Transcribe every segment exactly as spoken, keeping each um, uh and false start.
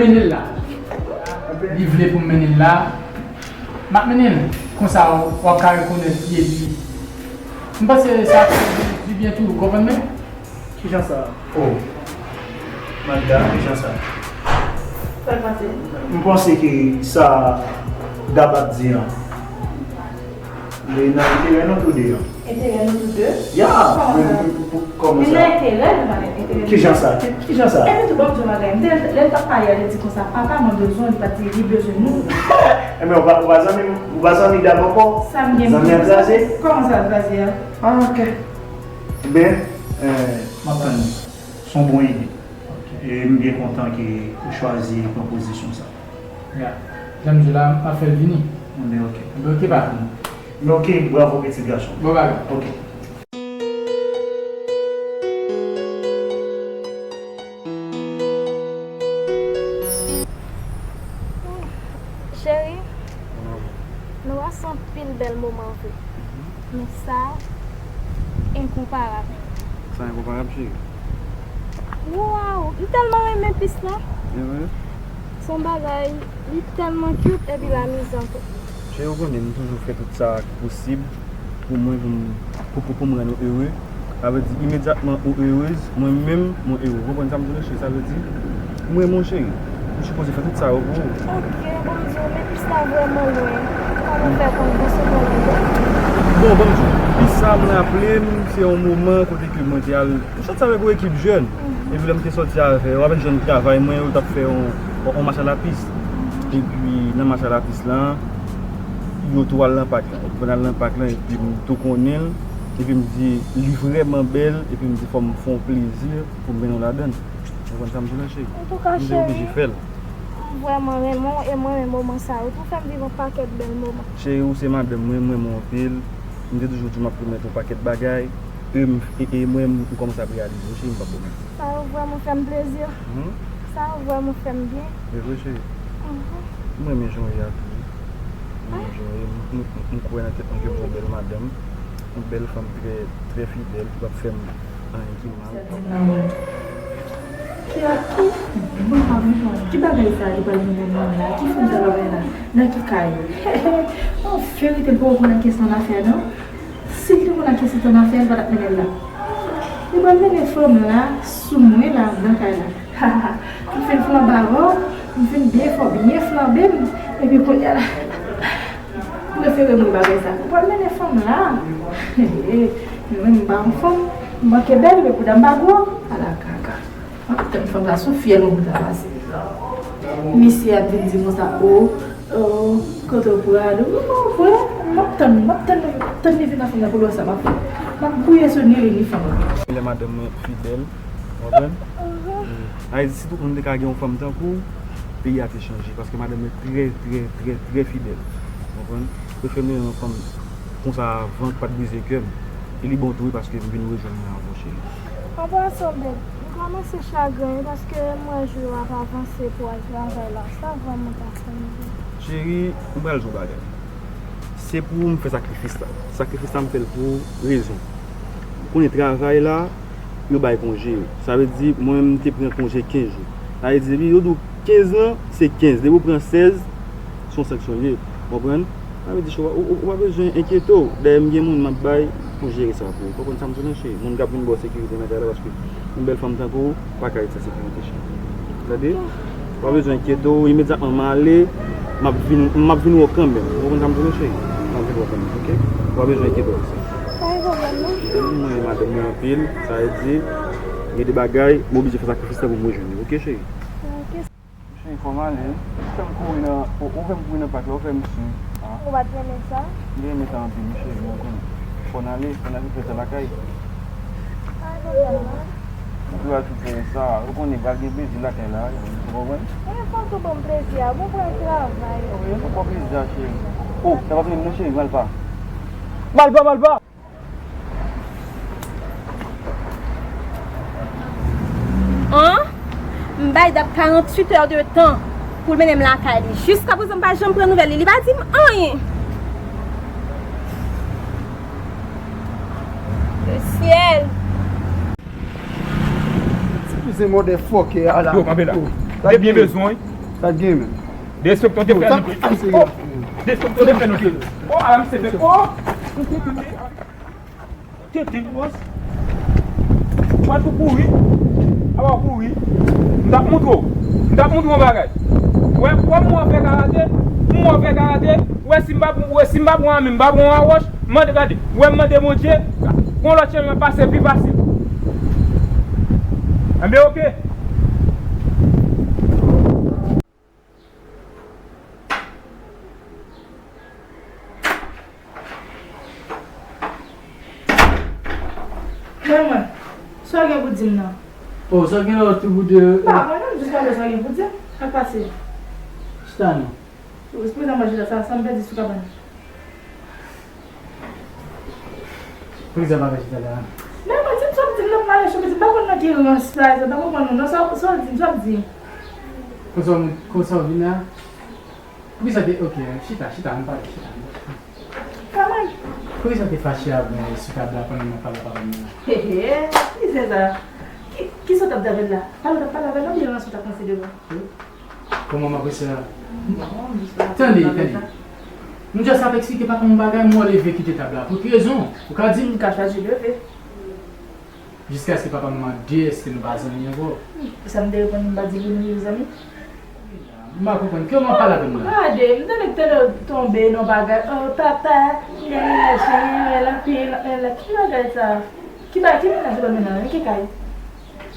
Mennen l la. Li vle pou m mennen l la. M ap mennen l. Konsa, w ap ka rekonèt li epi. M panse sa ap fè li di byen tou, ou konprann mwen? Kijan sa? Oh. Magda, kijan sa? Sa k pase? M panse ke sa Dab ap di an. Li nan enterè nou tou de an. Enterè nou tou de? Ya! Kòman sa? Kòman sa? Li nan enterè nou, pa nan enterè nou. Kijan sa? Ki, kijan sa? Epi tou, ban m di w yon bagay. M te, lè l t ap pale a, li di konsa, papa mwen bezwen w, li pa t di li bezwen nou. Enben, ou pa, ou pa zanmi, ou pa zanmi Dab ankò? Sa m gen pou di sa? Zanmi an kraze? Kòman sa l kraze a? Ah, ok. Enben, eh, m ap tann li. Se yon bon ide. Ok. E m byen kontan ke ou chwazi pran pozisyon sa. Ya. Jan m di w la, m ap fè l vini. Enben, ok. Enben, ok, pa. Enben, ok, bravo, pitit gason. Bon bagay. Ok. Cheri, nou pase anpil bèl moman vre. Men sa, enkonparab. Sa enkonparab, cheri. Waw, m tèlman renmen pis la. Se vre? Se yon bagay, li tèlman cute epi l amizan tou. Cheri, ou konnen m toujou fè tout sa ki posib pou mwen, pou m, pou, pou, pou m rann ou ere. Sa vle di, imedyatman ou erez, mwen menm, mwen ere. Ou konprann sa m di w la, cheri? Sa vle di, m renmen w, cheri. M sipoze fè tout sa yo pou ou. Ok, ban m di w, men pis la vrèman lwen. Kòman fè konn bon se konn lwen? Bon, ban m di w, pis sa m raple m, se yon moman kote ke mwen te al, m sot avèk yon ekip jèn. Epi lè m te sòti avè yo, avèk jèn travay mwen yo, t ap fè yon, yon, yon mach a la pis. Epi nan mach a la pis la, yo tou al nan pak la. Epi pandan al nan pak la, epi m tou konnen l, epi m di, li vrèman bèl, epi m di, fò m fè yon plezi pou m mennen w ladan l. Ou konprann sa m di w la, cheri? Antouka, m te oblije fè l. M vrèman renmen w, e mwen menm moman sa yo tou fè m viv yon pakèt bèl moman. Cheri, ou se madanm mwen, m renmen w anpil. M te toujou di w m ap pwomèt yon pakèt bagay. E m, e, e mwen, m kòmanse ap reyalize, cheri, m p ap pwomèt. Sa yo vrèman fè m plezi. Hmm? Sa yo vrèman fè m byen. E vre, cheri. Mhm. M renmen jan w ye a tou. M renmen jan w ye. M, m, m, m kwè nan tèt mwen ke m se yon bèl madanm. Yon bèl fanm trè, trè fidèl, ki p ap fè m anyen ki mal. Ki a, ki, mwen pa konprann. Ki bagay sa a ki pral mennen moun la? Ki fanm sa pral mennen la? Nan ki kay? An verite, l poko konn ankenn se yon afè, non. Si l te konn ankenn se yon afè, l pa t ap mennen l la. Li pral mennen fanm la sou mwen la, anndan kay la. M fin flanbe avè w, m fin byen fò, byen flanbe m, epi kounye a la, prefere moun bagay sa. Ou pral mennen fanm la. Mwen, m pa yon fanm, m manke bèl, men bouda m pa gwo. Ala kaka. M ap tann fanm la sou fyèl mwen pou ta pase. Misye ap vin di konsa, o, o, kote w pral? Ou pa vre? M ap tann, m ap tann, m ap tann li vin nan fanm nan pou l wè sa m ap fè. M ap gouye sou ni li ni fanm lan. Lè madanm mwen fidèl, w konprann? Sa vle di, si tout moun te ka gen yon fanm tankou w, peyi a te chanje. Paske madanm mwen trè, trè, trè, trè fidèl. W konprann? Prefere m gen yon fanm konsa avan ki pa t brize kè m. E li bon tou wi, paske m vin rejwenn mwen avè w, cheri. An pasan, bèb, m kòmanse chagren wi, paske m wè jou yo ap avanse pou w al travay la. Sa vrèman pa fè m byen. Cheri, m pral di w yon bagay. Se pou ou m fè sakrifis la. Sakrifis la, m fè l pou rezon. Ou konnen travay la, yo bay konje. Sa vle di, mwen menm, m te pran konje kenz jou. Sa vle di, depi yo di w kenz lan, se kenz. Depi w pran sèz, se yon sanksyon l ye. Ou konprann? Sa vle di, ou, ou, ou pa bezwen enkyete w. Dayè, m gen moun m ap bay pou jere sa pou ou. Ou konprann sa m di w lan, cheri? Moun k ap vin ba w sekirite nan kay la, paske yon bèl fanm tankou w pa ka ret san sekirite, cheri. Tande? Ou pa bezwen enkyete w, imedyatman m ale, m ap vin, m ap vin wè w kanmenm. Ou konprann sa m di w lan, cheri? M ap vin wè w kanmenm, oke? Ou pa bezwen enkyete w pou sa. Pa gen pwoblèm, non. Mwen renmen madanm mwen anpil, sa vle di, gen de bagay, m oblije fè sakrifis la pou m rejwenn li, oke, cheri? Oke. Cheri, fò m ale wi. Ou fè m kouri nan, ou, ou fè m kouri nan pak la, ou fè m swi. Ah. Ou pa t renmen sa? M te renmen sa anpil wi, cheri, men ou konnen. Fò n ale, fò n al fè fèt lakay. Pa gen pwoblèm, non. Ou pral fè sa, ou konnen pral gen plezi lakay la, ou konprann? E fò w tou ban m plezi a, bon pral travay. Wi, nou pran plezi a, cheri. Oh, sa pa fini non, cheri, Malpa. Malpa, Malpa! An? M bay Dab karannwit è de tan pou l mennen m lakay li. Jiskaprezan, m pa janm pran nouvèl li. Li pa di m anyen. Le syèl! Ti kouzen motherfucker a la. Yo, kanpe la. Depi m bezwen w, Sa k gen menm? Derespekte w te fè nou tout. Derespekte w te fè nou tout. Oh, ala misye fè. Oh! Tenten bòs. W ap tou kouri. Apa w kouri. M t ap montre w. M t ap montre w yon bagay. Wè, wè m wè w fè karate. M wè w fè karate. Wè si m pa, wè si m pa pran ame, m pa pran wòch, mande gade. Wè m mande Bondye. Gon lòt chemen m ap pase pi fasil. Enben, oke. Manman, sa w gen pou di m nan? Oh, sa w gen lòt tou pou di? M pa konnen, m jis mande sa w gen pou di m. Sa k pase? Chita non. Ou esplike manje la, sa, sa m pèdi sou kabann. Poukisa w pa ka chita la? Men mwen di m sa w di m nan, m ale chita, m pa konn nan ki rans sa, sa pa konprann ou non, sa, sa w di m, sa w di m. Konsa w, konsa w vin la? Poukisa w te, ok, chita, chita, ann pale, chita. Kòman? Poukisa w te fache avè mwen sou tab la pandan m ap pale ak papa m nan? Hehe, ki zen sa? Ki, kisa w t ap di avè l la? Pale w t ap pale avè l la, oubyen rans ou t ap ranse devan? Kòman m ap resi la? Tande, tande. M just ap eksplike papa m yon bagay, m wè w leve kite tab la. Pou ki rezon? Ou ka di m? M ka chwazi leve. Jiskaske papa m mande èske nou pa zanmi ankò. Pou sa m te reponn li, m pa di li nou zanmi? M pa konprann. Kòman w ap pale avè m la? Gade, m tande talè w tonbe nan bagay. Oh, papa, m gen yon lè chen, yon lè lanpil, yon lè ki bagay sa? Ki bagay, ki mennaj ou pa mennen, ki kay?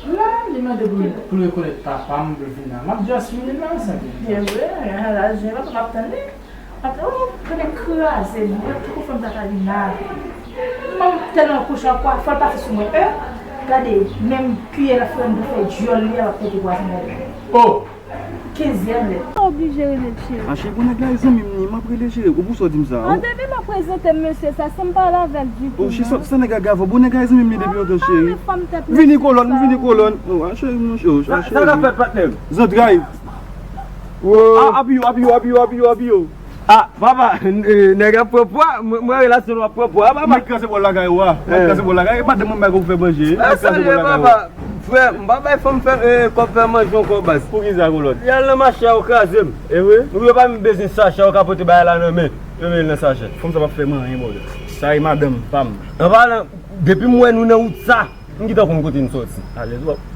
La, li mande pou, pou l rekonèt papa m, pou l vin la. M ap just vini la, sa gen. Gen vre, ala zen, papa m ap tann li. M ap tann, oh, tande kraze m, mwen, poko fanm sa ka vin la. M tèlman kouche ankò, fò l pase sou mwen. Eh, gade, menm kiyè la frè m te fè dyòl li a, l ap pete pwason gade. Oh! Kenzyèm lè. Ou pa oblije rele l cheri. A cheri, bon nèg la e zanmi m li, m ap rele cheri. Ou pou sa w di m sa? An depi m ap prezante m mesye sa, san m pale avè l ditou. Oh cheri, sa, sa nèg la grave, bon nèg la e zanmi m li depi lontan cheri. Vini kolòn, vini kolòn. Oh, a cheri, mon cheri, oh, a cheri. Sa k ap fèt patnè m? Zantray. Ah, abiyo, abiyo, abiyo, abiyo, abiyo. Ah, papa, nèg ap pran pwa, mwen, mwen relasyon nou ap pran pwa, papa. Mwen kraze bòl lakay ou a. Mwen kraze bòl lakay. E madanm mwen bay kòb fè manje. Mwen kraze bòl lakay ou a. Frè, m pa bay fanm fè, eh, kòb fè manje ankò baz. Poukisa kolòn? Li al nan mache a, yo kraze m. E vre? Ou yo pa menm bezwen sachè, yo ka pote bagay la nan men. Yo mete l nan sachè. Fanm sa p ap fè m anyen, brother. Sa e madanm pa m. An palan, depi m wè nou nan wout sa, m gentan konn kote n sòti. Alèz w ap.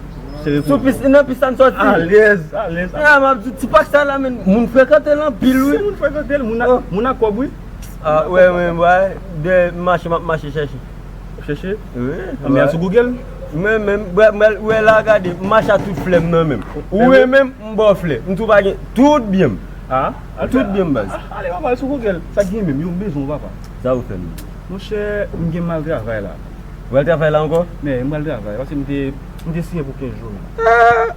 Sou pis, nan pis sa n sòti. Alèz, alèz. Ah, m ap di, ti pak sa la, men, moun frekante l anpil, wi. Si moun frekante l, moun a, moun a kòb, wi. Ah, wè, wè, wè, de mache m ap mache chèche. Chèche? Wi. Ann men al sou Google? Men, men, wè, wè, wè la, gade, m mache a tout flè m nan men m. Ou renmen m, m ba w flè. M tou pa gen, tout byen m. Ah, tout byen m, baz. Ah, ale, papa, al sou Google. Sa k gen menm, yo, m bezwen w, papa. Sa ou fè menm? Monchè, m gen mal travay la. Ou pral travay la ankò? Men, m pral travay, paske m te, m te siyen pou kenz jou, men. Ah!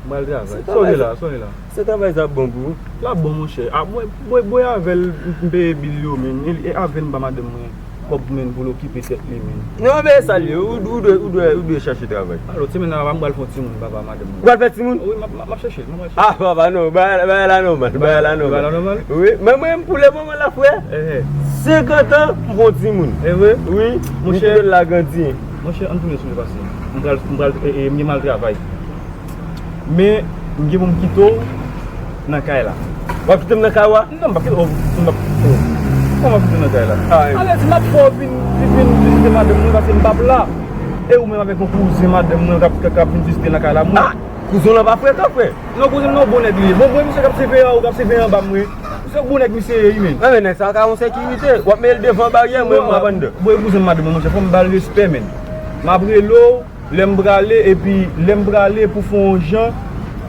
M pral travay. Sa w ye la, sa w ye la? Se travay sa ap bon pou ou? L ap bon, monchè. A, mwen, mwen, mwen avè l, m peye bil yo, men. E, e avè l, m ba madanm mwen kòb, men, pou l okipe tèt li, men. Non, men sa l ye, ou, ou dwe, ou dwe, ou dwe chèche travay. Alò, semèn nan, m pral fè yon timoun, papa, madanm mwen. Ou pral fè timoun? Wi, m ap, m ap, m ap chèche l, m ap chèche l. Ah, papa, non, bagay, bagay la nòmal, bagay la nòmal. Bagay la nòmal? Wi, men mwen, pou le moman la, frè, senkant an, m fè yon timoun. E vre? Wi, m kite l la grandi. Monchè, ann tounen sou le pase. M pral, m pral, e, e, m gen mal travay. Men, m gen pou m kite w nan kay la. W ap kite m nan kay ou a? Non, m p ap kite w. M p ap kite w. Kòman w ap kite w nan kay la? Ah, e. Alèz, m ap fè w vin, vin, vin vizite madanm mwen, paske m p ap la. E ou menm avèk yon kouzen madanm mwen k ap, k ap vin vizite nan kay la. Ah! Kouzen w lan pa frekan, frè. Non, kouzen m nan, bon nèg li ye. Bon, bon, misye k ap siveye anwo, k ap siveye anba m, wi. Se bon nèg misye ye, wi, men. Nan, men nèg sa ka yon sekirite. W ap mete l devan baryè, mwen, m ap anndan. Bon, e kouzen madanm mwen, monchè, fò m ba l respè, men. M ap rele w, lè m prale, epi lè m prale pou fè yon jan,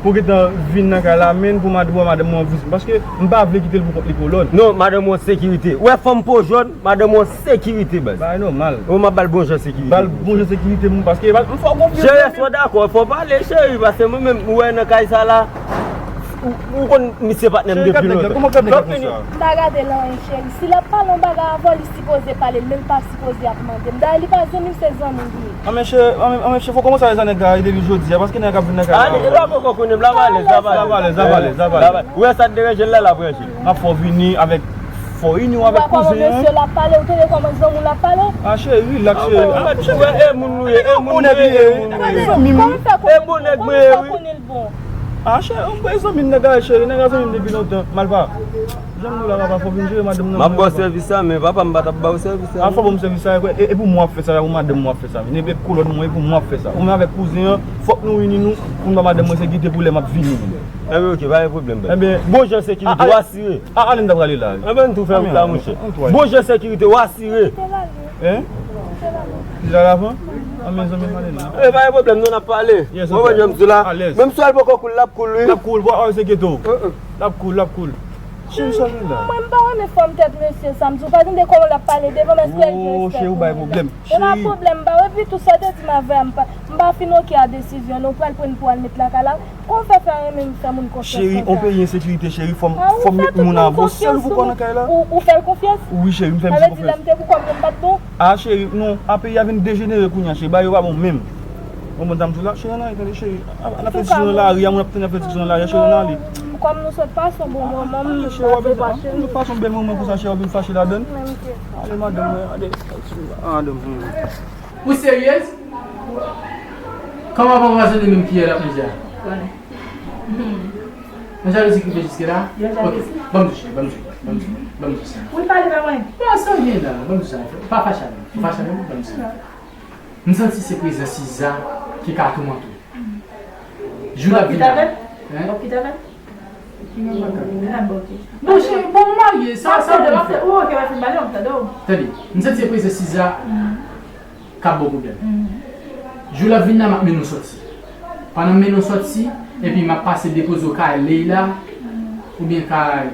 pou gentan vin nan kay la, men pou mad-, pou madanm mwen vizit. Paske m pa vle kite l pou kont li kolòn. Non, madanm mwen sekirite. Ou wè fanm po jòn, madanm mwen sekirite, baz. Bagay nòmal. Ou m ap ba l bon jan sekirite. Ba l bon jan sekirite, m, paske m fè w konfyans. Jere sa w dakò, fò w pale, cheri, paske mwen menm, ou wè nan kay sa la, ou, ou konn misye patnè m depi lontan. Cheri, gad nèg la, kòman gad nèg la konsa? M pa gade l anyen, cheri. Si l ap pale yon bagay avè w, li sipoze pale l, men l pa sipoze ap mande m. Dayè, li pa zanmi m, se zanmi m li ye. Anben, cheri, anben, anben, cheri, fò w kòmanse alèz ak nèg la depi jodi a, paske nèg la k ap vin nan kay la. Ale, l pa poko konnen m, l ap alèz, l ap alèz. L ap alèz, l ap alèz, l ap alèz. Ou wè sa k deranje l la, l ap ranje. M ap fè w vini avèk Fò w ini w avèk kouzen an. Mesye l ap pale, ou tande kòman zanmi w l ap pale? Ah, cheri, rilaks, cheri. Ah, cheri, e moun nou ye, e moun nou ye, e moun nou ye. Zanmi m. Kòman fè konnen l bon? Kòman fè konnen l bon? A cheri, m kwè zanmi m nèg la, cheri, nèg la zanmi m depi lontan. Malpa, jan m di w la, papa, fò w vin jere madanm nan. M ap ba w sèvis sa, men papa, m pa t ap ba w sèvis sa. A fò w ban m sèvis sa, e, e pou mwen w ap fè sa, e pou madanm mwen w ap fè sa. Vin epi kolòn mwen, e pou mwen w ap fè sa. Ou menm avèk kouzen an, fòk nou ini nou, pou m ba madanm mwen sekirite pou lè m ap vini. Enben, oke, pa gen pwoblèm, bèl. Enben, bon jan sekirite, w asire. A, ale m t ap prale la. Enben, n tou fè wout la, monchè. Bon jan sekirite, w asire. Hein? Deja lavan? An men zanmi m ale la. E pa gen pwoblèm, non, n ap pale. Yes, ok. Mwen menm, jan m di w la. Alèz. Menm si w al poko koul, l ap koul, wi. L ap koul, bò, a, se geto. L ap koul, l ap koul. Cheri, sa vin la. Mwen, m pa renmen fòm tèt mesye sa, m di w, pa tande kòman l ap pale devan m, èske l gen respè pou mwen? Cheri, ou bay pwoblèm. E pa pwoblèm, ba w, epi tou sa w te di m avè a, m pa, m pa fin oke a desizyon, non, ou pral pran pou al met lakay la. Kòman w fè fè renmen m fè moun konfyans konsa? Cheri, on peyi ensekirite, cheri, fò m, fò m met moun avè w, sèl ou poko nan kay la. Ou, ou fè l konfyans? Wi, cheri, m fè misye konfyans. Sa vle di lè m te pou kòm nan m pa t bon? A, cheri, non, a peyi a vin dejenere kounye a, cheri, bagay yo pa bon menm. Ou konprann sa m di w la? Cheri, ann ale, tande, cheri. A, n ap fè diskusyon nan lari a, moun ap tande n ap fè diskusyon nan lari a, cheri, ann ale. Kòm nou sot pase yon bon moman, m pa vle fache. Nou pase yon bèl moman konsa, cheri, w ap vin fache ladann. Ale, madanm mwen, ale. A, madanm mwen. Ou seryez? Kòman w ap anpwazonnen menm kiyè l ap manje a? Yon jalouzi ki rive jiske la? Ok, ban m touche, ban m touche, ban m touche, ban m touche. Wi, pale ba mwen. Non, sa gen la, ban m touche. Pa fache avè m, pa fache avè m, ban m touche. M santi se prezans Iza ki ka toumante w. Jou l ap vin la. Hein? W ap kite avè m? Bon, cheri, bon, m marye, sa, sa w vle fè? Ou oke, w ap fin pale, w ap tande w. Tande, m santi se prezans Iza k ap ba w pwoblèm. Jou l ap vin la, m ap mennen w sòti. Pandan m mennen w sòti, epi m ap pase depoze w kay Leila, oubyen kay,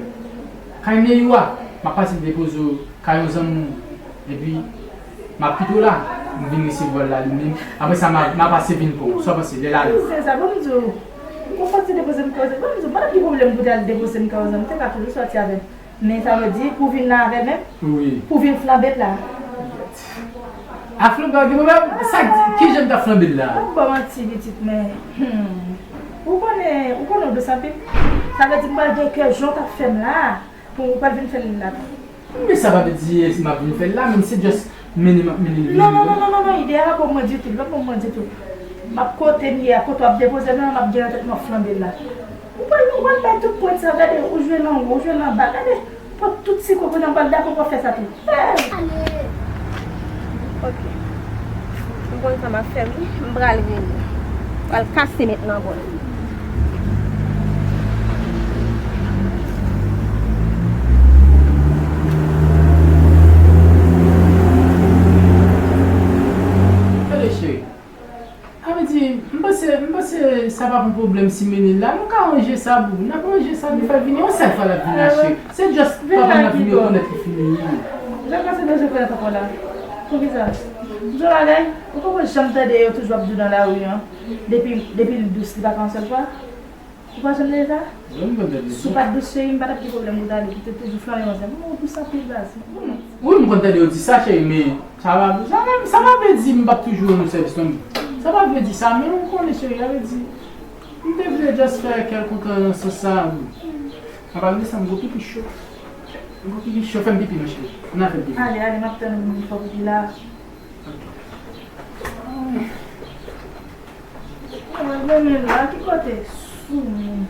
kay Neyou a, m ap pase depoze w kay yon zanmi w, epi m ap kite w la, m vin resevwa l la li menm. Apre sa, m a, m a pase vin pran w. Sa w panse, lè l ale? Se sa, ban m di w, ou sòti depoze m kay yon zanmi, ban m di w, m pa t ap gen pwoblèm pou w te al depoze m kay yon zanmi, m te ka toujou sòti avè m. Men sa vle di, pou vin la avè m menm? Wi. Pou vin flanbe l la. A flanbe a gen pwoblèm? Sa k di, kijan m t ap flanbe l la? Pa t ba w manti, pitit, men, hmm, ou konnen, ou konnen w dous anpil. Sa vle di m pral gen kè jan w t ap fè m la, pou ou pral vin fè l la tou. Men sa pa vle di, eh, si m ap vin fè l la, men se just mennen m ap mennen l vini. Non, non, non, non, non, non, ide a pa bon mwen ditou, li pa bon mwen ditou. M ap kote m ye a, kote w ap depoze m nan, m ap gen nan tèt mwen w ap flanbe l la. Ou pral, ou pral bay tout pwent sa, gade, ou jwe nan wo, ou jwe nan ba, gade, pran tout sikwo kounye a, m pral dakò pou w fè sa tou. Hey! Ok. M konn sa m ap fè, wi. M pral vini. Pral kase met nan bòl. Tande, cheri. Sa vle di, m panse, m panse sa p ap yon pwoblèm si m mennen l la. Nou ka ranje sa, boo. N ap ranje sa, nou fè l vini yon sèl fwa l ap vini achte. Se just papa m ap vin rekonèt li fini. Jan m panse bezwen konèt ankò la. Poukisa? M di w bagay, ou konprann jan m tande yo toujou ap di w nan lari an. Depi, depi l dous, li pa ka yon sèl fwa. Ou pa janm tande sa? Wi, m konn tande sa. Si w pa t dous, cheri, m pa t ap gen pwoblèm pou w t ale, pou w te toujou flanbe manzè. Ou dous anpil, baz. Wi, m konn tande yo di sa, cheri, men sa pa, sa pa, sa pa vle di m p ap toujou rann ou sèvis non. Sa pa vle di sa, men ou konnen, cheri, sa vle di, m te vle just fè kèlkonk nan sans sa, wi. Anpalan de sa, m gwo pipi cho. M gwo pipi cho, fè m pipi non, cheri. Ann al fè m pipi. Ale, ale, m ap tann ou fè w pipi la. Mwen mennen l la, ki kote? Sou mwen.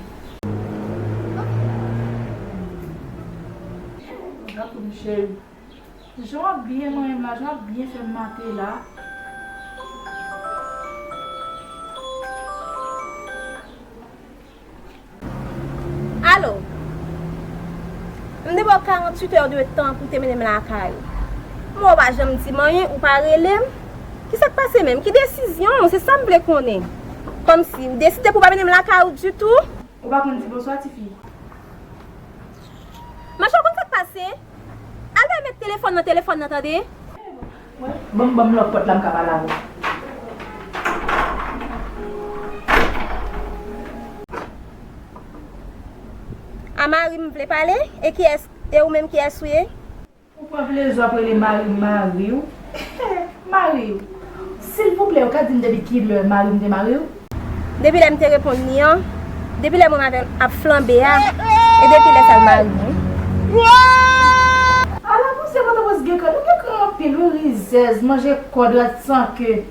Gato m cheri. Jan w ap byen manyen m la, jan w ap byen fè m mate la. Alo? M te ba w karannwit è de tan pou w te mennen m lakay ou. Men w pa janm di m anyen, ou pa rele m. Kisa k pase menm? Ki desizyon w? Se sa m vle konnen. Kòmsi ou deside pou w pa mennen m lakay ou ditou? Ou pa konn di bonswa, tifi? Manchè, w konn sa k pase? Al bay mèt telefòn nan telefòn nan, tande? Ban m, ban m lòk pòt la, m ka pale avè w. A mari m vle pale? E kiyès, e ou menm kiyès ou ye? Ou pran plezi w ap rele mari m mari w? Mari w? Silvouplè, ou ka di m depi kilè mari m te mari w? Depi lè m te reponn li an, depi lè mwen avè l ap flanbe a, e depi lè sa l mari m, wi. Ala misye Pòtoprens gen kran, nou gen kran anpil wi, rizèz, manje kòd, rat san ke.